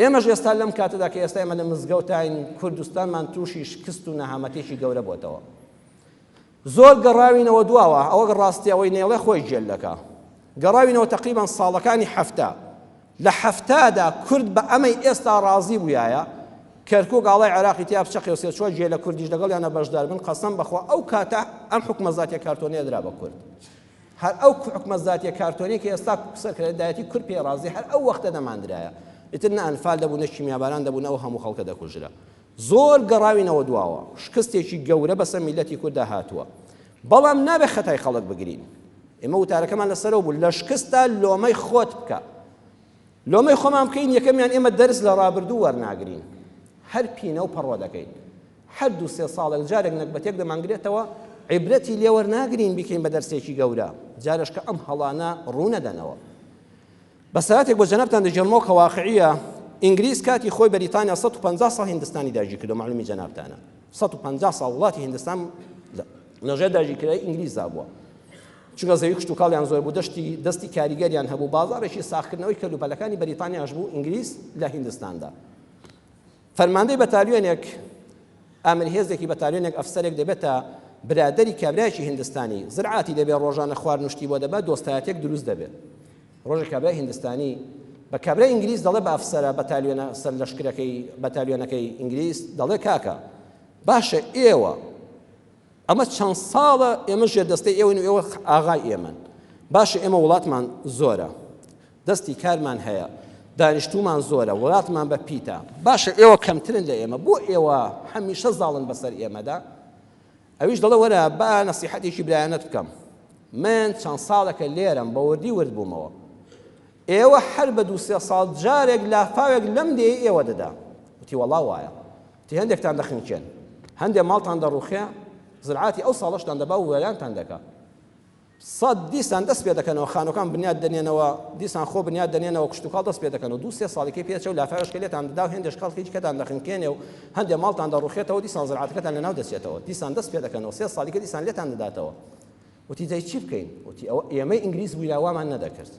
ئێمەش ئێستا لەم کاتەدا کە ئێستا ئێمە لە مزگەوتاین کوردستانمان تووشی شکست و نەهامەتێکی گەورە بۆتەوە. زۆر گەڕاوینەوە دواوە، ئەوە ڕاستی ئەوەی نەیڵێ خۆی گێل دەکا. گەڕاوینەوە تەقریبەن ساڵەکانی 70. لە حەفتادا کورد بە ئەمەی ئێستا ڕازی بوویایە، کەرکوک ئاڵای عێراقی تیا بچەقێ و سێ چوار گێلە کوردیش لەگەڵیانە بەشدار بن، قەسەم بەخوا ئەو کاتە ئەم حوکمە زاتیە کارتۆنیە درا بە کورد. هەر ئەو حوکمە زاتیە کارتۆنیە کە ئێستا سەرکردایەتی کورد پێی ڕازی هەر ئەو وەختە دەماندرایە. ئیتر نە ئەنفال دەبوو نە کیمیاباران دەبوو نە ئەو هەموو خەڵکە دەکوژرا. زۆر گەڕاوینەوە دواوە، شکستێکی گەورە بەسەر میللەتی کورددا هاتووە. بەڵام نابێ خەتای خەڵک بگرین. ئێمە وتارەکەمان لەسەرەوە بوو، لە شکستدا لۆمەی خۆت بکە. لۆمەی خۆمان بکەین، یەکەمیان ئێمە دەرس لە ڕابردوو وەرناگرین. هەر پینە و پەڕۆ دەکەین. هەر دوو سێ ساڵێک جارێک نەگبەتێک دەمانگرێتەوە، عیبرەتی لێ وەرناگرین بیکەین بە دەرسێکی گەورە. جارێش کە ئەم هەڵانە ڕوونەدەنەوە. بەسەرهاتێک بۆ جەنابتان دەگێڕمەوە کە واقعیە، ئینگلیز کاتی خۆی بەریتانیا 150 ساڵ هیندستانی داگیر کردو مەعلومی جەنابتانە 150 ساڵ وڵاتی هیندستان لەژێر داگیرکراوی ئینگلیزدا بووە چونکە زەوی کشتوکاڵیان زۆر بوو دەشتی دەستی کاریگەریان هەبوو بازاڕێکی ساخکردنەوەی کەلوپەلەکانی بەریتانیاش بوو ئینگلیز لە هیندستاندا فەرماندەی بەتالیۆنێک، ئامر هێزێکی بەتالیۆنێک ئەفسەرێک دەبێتە برادەری کابرایەکی هیندستانی، زرعاتی دەبێ ڕۆژانە خواردن و شتی بۆ دەبا، دۆستایەتیەک دروست دەبێ. ڕۆژێک کابرای هیندستانی بە کابرای ئینگلیز دەڵێ بە ئەفسەرە بەتالیۆنە سەرلەشکرەکەی بەتالیۆنەکەی ئینگلیز دەڵێ کاکە باشە ئێوە ئەمە چەند ساڵە ئێمە ژێردەستەی ئێوەین و ئێوە ئاغای ئێمەن. باشە ئێمە وڵاتمان زۆرە، دەستی کارمان هەیە، دانیشتوومان زۆرە، وڵاتمان بە پیتە. باشە ئێوە کەمترن لە ئێمە، بۆ ئێوە هەمیشە زاڵن بەسەر ئێمەدا؟ ئەویش دەڵێ وەرە با نەسیحەتێکی برایانەت بکەم. من چەند ساڵێکە لێرەم، بە وردی ورد بوومەوە. ئێوە هەر بە دوو سێ ساڵ جارێک لافاوێک لەم دێیەی ئێوە دەدا. وتی وەڵا وایە. وتی هەندێکتان دەخنکێن، هەندێ ماڵتان دەڕوخێ، زرعاتی ئەو ساڵەشتان دەبا و وێرانتان دەکا. سەد دیسان دەست پێ دەکەنەوە، خانووەکان بنیات دەنێنەوە، دیسان خۆ بنیات دەنێنەوە، کشتوکاڵ دەست پێ دەکەن و دوو سێ ساڵیکەی پێ دەچێ و لافاوێش کە لێتان دەدا و هێندێش خەڵکی دیکەتان دەخنکێنێ و هەندێ ماڵتان دەڕوخێتەوە، دیسان زرعاتەکەتان لەناو دەچێتەوە، دیسان دەست پێ دەکەنەوە، سێ ساڵیکە دیسان لێتان دەداتەوە. وتی دەی چی بکەین؟ وتی ئەوە ئێمەی ئینگلیز بووینە وامان نەدەکرد.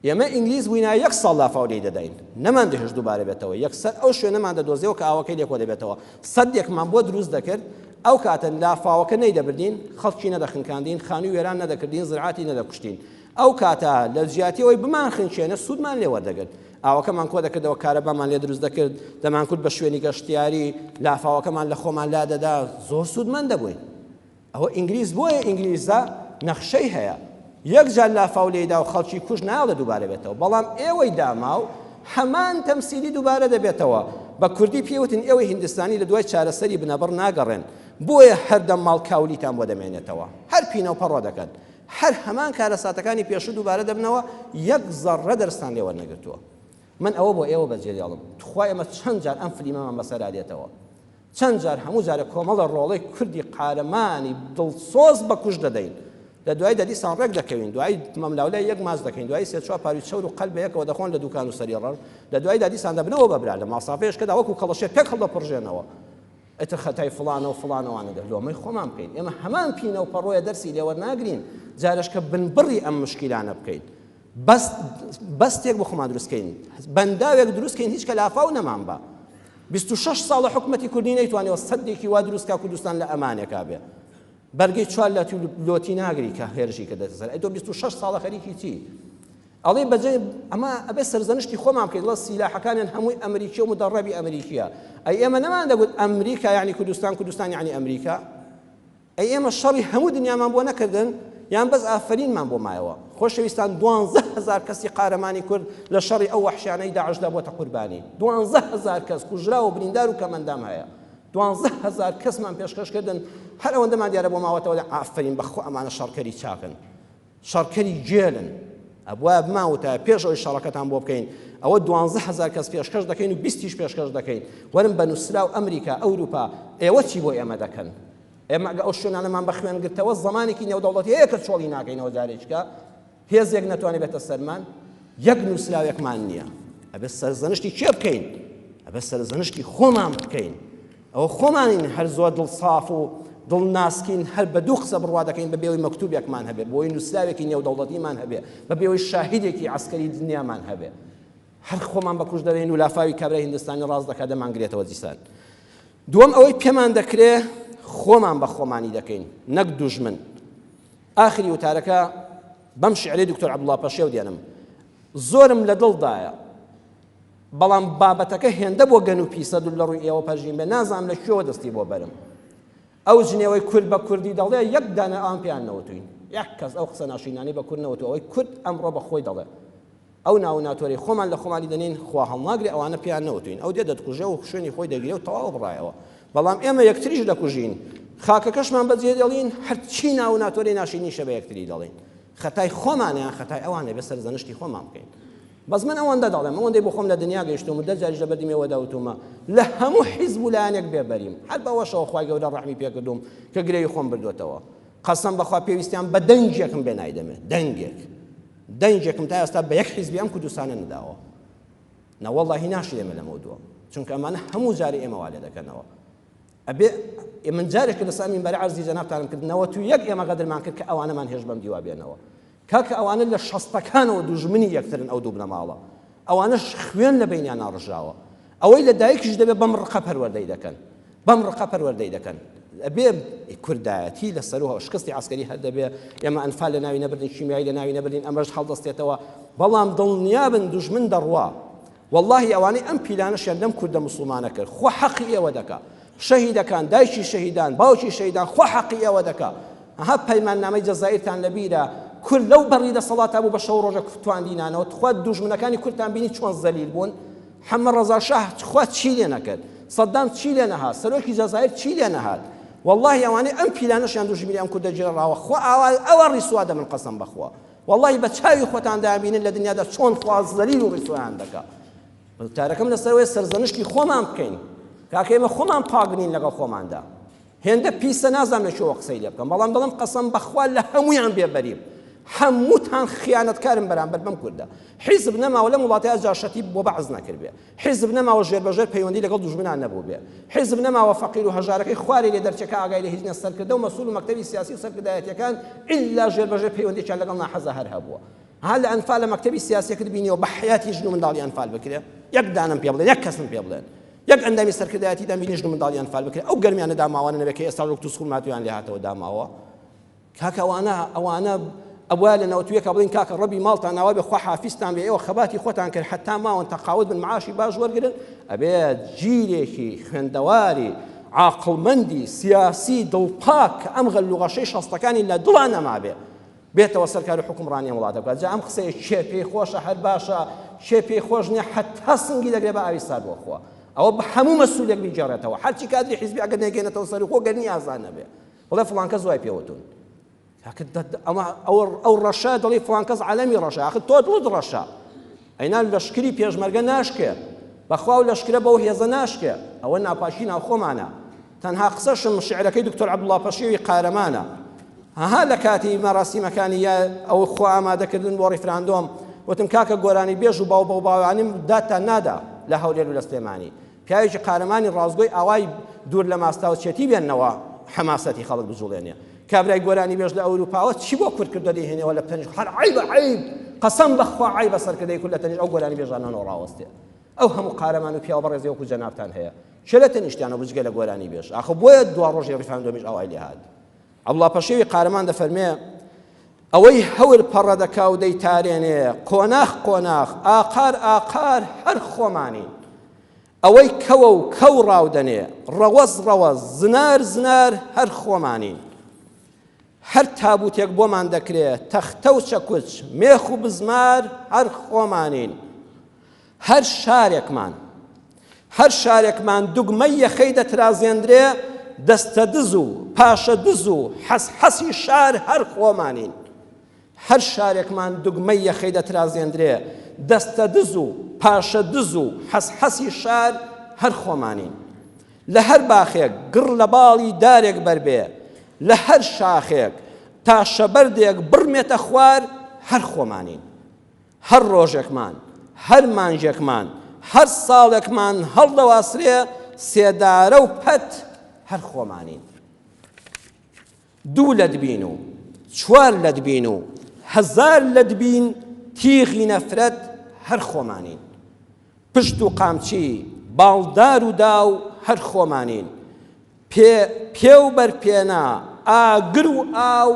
ئێمە ئینگلیز بووینە یەک ساڵ لافاو لێی دەداین، نەماندەهێشت دووبارە بێتەوە، یەکسەر ئەو شوێنەمان دەدۆزیەوە کە ئاوەکەی لێ کۆدەبێتەوە، سەدێکمان بۆ دروست دەکرد، ئەو کاتە لافاوەکە نەیدەبردین، خەڵکی نەدەخنکاندین، خانووی وێران نەدەکردین، زراعەتی نەدەکوشتین. ئەو کاتە لە جیاتی ئەوەی بمانخنکێنێ سوودمان لێ وەردەگرت. ئاوەکەمان کۆدەکردەوە، کارەبامان لێ دروست دەکرد، دەمانکرد بە شوێنی گەشتیاری، لافاوەکەمان لە خۆمان لادەدا، زۆر سوودمەند دەبووین. ئەوە ئینگلیز بۆیە ئینگلیزە نەخشەی هەیە یەک جار لافاو لێیدا و خەڵکی کوشت نایەڵێ دووبارە بێتەوە بەڵام ئێوەی داماو هەمان تەمسیلی دووبارە دەبێتەوە بە کوردی پێی وتن ئێوەی هیندستانی لە دوای چارەسەری بنەبڕ ناگەڕێن بۆیە هەردەم ماڵ کاولیتان بۆ دەمێنێتەوە هەر پینە و پەڕۆ دەکەن هەر هەمان کارەساتەکانی پێشوو دووبارە دەبنەوە یەک زەڕڕە دەرستان لێ وەرنەگرتووە من ئەوە بۆ ئێوە بەجێدێڵم تخوا ئێمە چەند جار ئەم فلیمەمان بەسەرا دێتەوە چەند جار هەموو جارێک کۆمەڵە ڕۆڵەی کوردی قارەمانی دڵسۆز بە کوشت دەدەین. لە دواییدا دیسان ڕێک دەکەوین، دوایی مەملاولای یەک ماچ دەکەین، دوایی سێ چوار پاروی چەور و قەل بە یەکەوە دەخۆن لە دوکان و سەری ڕەش، لە دواییدا دیسان دەبنەوە بە برا، لە ماسافەیەشکەدا وەکوو کەڵەشێر پێک هەڵدەپڕژێنەوە. ئیتر خەتای فڵانە و فڵانەوانە دە لۆمەی خۆمان بکەین. ئێمە هەمان پینە و پەڕۆیە دەرسی لێ وەرناگرین، جارێش کە بنبڕی ئەم مشکیلانە بکەین. بەست بەستێک بۆ خۆمان دروست کەین، بەنداوێک دروست کەین هیچ کە لافاو نەمان با. 26 ساڵە حکومەتی کوردی نەیتوانیوە سەدێکی وا دروست کا کوردستان لە ئەمانێکا بێ. بەرگەی چوار لەتی و لۆتی ناگری کە هێرشی کردێتە سەر. ئەی تۆ 26 ساڵە خەریکی چی؟ ئەڵێ بەجێ ئەمە ئەبێ سەرزەنشتی خۆمان بکەین دڵە سیلاحەکانیان هەمووی ئەمریکی و مدەڕەبی ئەمریکیە. ئەی ئێمە نەمان دەگوت ئەمریکا یعنی کوردستان کوردستان یعنی ئەمریکا؟ ئەی ئێمە شەڕی هەموو دنیامان بۆ نەکردن یان بەس ئافەرینمان بۆ مایەوە؟ خۆشەویستان 12 هەزار کەسی قارەمانی کورد لە شەڕی ئەو وەحشیانەی داعشدا بۆتە قوربانی 12 هەزار کەس کوژراو و بریندار و کەمەندام هەیە 12 هەزار کەسمان پێشکەش کردن هەر ئەوەندەمان دیارە بۆ ماوەتەوە ئافەرین بەخوا ئەمانە شەڕکەری چاکن شەڕکەری گێلن ئەبوایە بمان وتایە پێش ئەوەی شەڕەکەتان بۆ بکەین ئەوە 12 هەزار کەس پێشکەش دەکەین و بیستیش پێشکەش دەکەین وەرن بە نووسراو ئەمریکا ئەوروپا ئێوە چی بۆ ئێمە دەکەن ئێمە ئەگە ئەو شوێنانەمان بە خوێن گرتەوە زمانێکی نێودەوڵەتی هەیە کە چۆڵی ناکەینەوە جارێکە هێزێک نەتوانێت بێتە سەرمان یەک نووسراوێکمان نییە ئەبێ سەرزەنشتی کێ بکەین ئەبێ سەرزەنشتی خۆمان بکەین ئەوە خۆمانین هەر زۆر دڵ ساف و دڵ ناسکین هەر بە دوو قسە بڕوا دەکەین بە بێوەی مەکتوبێکمان هەبێ بۆی نووسراوێکی نێودەوڵەتیمان هەبێ بە بێوەی شاهیدێکی عەسکەری دنیامان هەبێ. هەر خۆمان بە کوش دەرێن و لافاوی کابرای هندستانی ڕاست دەکات دەمانگرێتەوە دیسان. دووەم ئەوەی پێمان دەکرێ خۆمان بە خۆمانی دەکەین نەک دوژمن. ئاخری وتارەکە بەم شعرەی دکتۆر عەبدوڵا پەشێو دێنم زۆرم لە دڵدایە بەڵام بابەتەکە هێندە بۆ گەن و پیسە دوور لە ڕووی ئێوە پەرژین بێ نازانم لە کوێوە دەستی بۆ بەرم ئەو جنێوەی کورد بە کوردی دەڵێ یەک دانە ئەوان پێیان نەوتوین یەک کەس ئەو قسە ناشرینانەی بە کورد نەوتووە ئەوەی کورد ئەمڕۆ بە خۆی دەڵێ ئەو ناو و ناتۆرەی خۆمان لە خۆمانی دەنێین خوا هەڵناگرێ ئەوانە پێیان نەوتوین ئەو دێ دەتکوژێ و شوێنی خۆی دەگرێ و تەواو بڕایەوە بەڵام ئێمە یەکتریش دەکوژین خاکەکەشمان بەجێ دێڵین هەرچی ناو و ناتۆرەی ناشرینیشە بە یەکتری دەڵێین خەتای خۆمانە یان خەتای ئەوانە بێ سەرزەنشتی خۆمان بکەین بەس من ئەوەندە دەڵێم ئەوەندەی بۆ خۆم لە دنیا گەیشتوم و دە جاریش لە بەردی مێوەدا وتومە لە هەموو حیزب و لایەنێک بێبەریم هەر بەوەشەوە خوای گەورە ڕەحمی پێکردوم کە گرێی خۆم بردوێتەوە قەسەم بەخوا پێویستیان بە دەنگێکم بێ نایدەمێ دەنگێک دەنگێکم تا ئێستا بە یەک حیزبی ئەم کوردستانە نەداوە نەوەڵڵاهی ناشرێمە لەمە دووە چونکە ئەمانە هەموو جارێ ئێمە وا لێ دەکەنەوە ئەبێ من جارێک کە لەسەر مینبەر عەرزی جەنابتانم کرد 91 ئێمە غەدرمان کرد کە ئەوانەمان هێشت بەم دیوا بێنەوە کاکە ئەوانە لە شەستەکانەوە دوژمنی یەکترن ئەو دوو بنەماڵە ئەوانەش خوێن لە بینیان ڕژاوە ئەوەی لە دایکیش دەبێت بەم ڕقە پەروەردەی دەکەن بەم ڕقە پەروەردەی دەکەن ئەبێ کوردایەتی لە سەروه شکستی عسکەری هەر دەبێ ئێمە ئەنفال لە ناوی نەبردین کیمیایی لە ناوی نەبردین ئەمەش هەڵدەستێتەوە بەڵام دڵنیابن دوژمن دەڕوا وەڵاهی ئەوانەی ئەم پیلانەشیان لەم کوردە موسڵمانە کرد خوا حەقی ئێوە دەکا شەهیدەکان دایکی شەهیدان باوکی شەهیدان خوا حەقی ئێوە دەکا ها پەیماننامەی جەزائیرتان لەبیرە کورد لەو بەڕی دەسەڵاتا بوو بە شەو ڕۆژە تواندینانەوە تخوا دوژمنەکانی کوردتان بینی چۆن زەلیل بوون حەمە ڕەزا شاه تخوا چی لێ نەکرد سەدام چی لێ نەهات سەرۆکی جەزائیر چی لێ نەهات واللهی ئەوانەی ئەم پیلانەشیان دوژمنی ئەم کوردە گێڕاوە خوا ئاوا ئەوە ڕیسوا دەبن قەسەم بەخوا وەڵاهی بە چاوی خۆتان دەیانبینن لە دنیادا چۆن خوا زەلیل و ڕیسوایان دەکا. وتارەکەم لەسەر ئەوەیە سەرزەنشتی خۆمان بکەین. کاکە ئێمە خۆمان پاک نین لەگەڵ خۆماندا. هێندە پیسە نازانم لە کوێوە قسەی لێ بکەم بەڵام دەڵێم قەسەم بەخوا لە هەموویان بێبەریم. هەمووتان خیانەتکارن بەرامبەر بەم کوردە. حیزب نەماوە لەم وڵاتەیا جاشەتی بۆ بەعس نەکردبێ. حیزب نەماوە ژێربەژێر پەیوەندی لەگەڵ دوژمنان نەبووبێ. حیزب نەماوە فەقیر و هەژارەکەی خوارێ لێ دەرچێ کە ئاگای لە هیچ نیە سەرکردە و مەسول و مەکتەبی سیاسی و سەرکردایەتیەکان ئیلا ژێربەژێر پەیوەندیەکیان لەگەڵ ناحەزا هەر هەبووە. ها لە ئەنفال لە مەکتەبی سیاسیەکەت بینیوە بە حەیاتی ژن و منداڵی ئەنفال بکرێ؟ یەک دانەم پێ بڵێن یەک کەسم پێ بڵێن یەک ئەندامی سەرکردایەتیتان بینی ژن و منداڵی ئەنفال بکرێ ئەو گەرمیانە داماوانە نەبێ کە ئێستا وەک توسخورماتویان لێ هاتەوە داماوە کاکە ئەوانە ئەوانە ئەبوایە لە نەوەتویەکە بڵین کاکە ڕەبی ماڵتان ئاوا بێ خوا حافیزتان بێ ئێوە خەباتی خۆتان کرد حتا ماون تەقاوت بن معاشی باش وەرگرن ئەبێ جیلێکی خوێندەواری عاقڵمەندی سیاسی دڵپاک کە ئەم غەل و غەشەی شەستەکانی لە دڵا نەمابێ بێتەوە سەر کار و حکومڕانی ئەم وڵاتە بکات جا ئەم قسەیە کێ پێی خۆشە هەر باشە کێ پێی خۆش نییە حتا سنگی دەگرێ بە ئاوی سارد بۆ خوا ئەوە بە هەموو مەسوولێک بیگێڕێتەوە هەرچی کادری حیزبی ئەگەر نەیگەینێتەوە سەری خۆ گەر نیازان نەبێ بڵێ فڵان کەس وای پێوتون ئەمە ئەو ڕەشە دەڵی فڵان کەس عالەمی ڕەشە ئاخر تۆ دڵت ڕەشە ئەینا لەشکری پێشمەرگە ناشکێ بەخوا و لەشکرە بەو هێزە ناشکێ ئەوە ناپاکی ناوخۆمانە تەنها قسەشم شعرەکەی دکتۆر عەبدوڵڵا پەشێوی قارەمانە ها لە کاتی مەراسیمەکانی یا ئەو خۆ ئامادەکردن بۆ ڕیفراندۆم وتم کاکە گۆرانی بێژ و باو بەو باوانیم داتان نادا لە هەولێر و لە سلێمانی پیاوێکی قارەمانی ڕاستگۆی ئاوای دوور لە ماستاوچێتی بێننەوە حەماسەتی خەڵک بجوڵێنێ کابرای گۆرانی بێژ لە ئەوروپاوە چی بۆ کورد کردوە دەیهێنێەوە لە تەنیشت هەر عەیبە عەیب قەسەم بەخوا عەیبە سەرکردەی کورد لە تەنیشت ئەو گۆرانی بێژانەوە ڕاوەستێ ئەو هەموو قارەمان و پیاوە بەڕێزی وەکو جەنابتان هەیە کێ لە تەنیشتیانە بجگە لە گۆرانی بێژ ئاخۆ بۆیە دوا ڕۆژی ڕیفراندۆمیش ئاوای لێ هات عەبدوڵا پەشێوی قارەمان دەفەرمێ ئەوەی هەور پەڕە دەکا و دەیتارێنێ قۆناخ قۆناخ ئاقار ئاقار هەر خۆمانین ئەوەی کەوە و کەو ڕاودەنێ، ڕەوەز ڕەوەز، زنار زنار هەر خۆمانین. هەر تابووتێک بۆمان دەکرێ، تەختە و چەکوچ، مێخ و بزمار هەر خۆمانین. هەر شارێکمان، هەر شارێکمان دوگمەی یەخەی دەترازێندرێ، دەستە دز و پاشە دز و حەس حەسی شار هەر خۆمانین. هەر شارێکمان دوگمەی یەخەی دەترازێندرێ، دەستە دز و پاشە دز و حەس حەسی شار هەر خۆمانین. لە هەر باخێک گڕ لە باڵی دارێک بەربێ، لە هەر شاخێک تاشە بەردێک بڕمێتە خوار هەر خۆمانین. هەر ڕۆژێکمان، هەر مانگێکمان، هەر ساڵێکمان هەڵدەواسرێ سێدارە و پەت هەر خۆمانین. دوو لەت بین و چوار لەت بین و هەزار لەت بین تیغی نەفرەت هەر خۆمانین. پشت و قامچی، باڵدار و داو هەر خۆمانین. پێ پێ و بەر پێنا، ئاگر و ئاو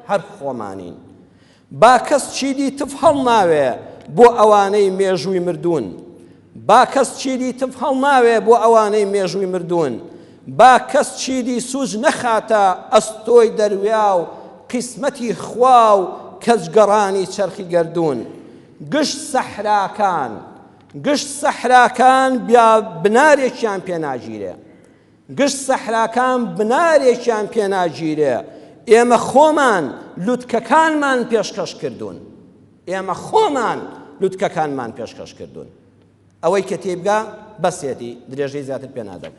هەر خۆمانین. با کەس چیدی تف هەڵناوێ بۆ ئەوانەی مێژووی مردوون. با کەس چیدی تف هەڵناوێ بۆ ئەوانەی مێژووی مردوون. با کەس چیدی سووج نەخاتە ئەستۆی دەرویا و قیسمەتی خوا و کەجگەڕانی چەرخی گەردوون. گشت سەحراکان، گشت سەحراکان بیا بنارێکیان پێ ناگیرێ. گشت سەحراکان بنارێکیان پێ ناگیرێ. ئێمە خۆمان لوتکەکانمان پێشکەش کردوون. ئێمە خۆمان لوتکەکانمان پێشکەش کردوون. ئەوەی کە تێبگا بەسێتی، درێژەی زیاتر پێ نادەم.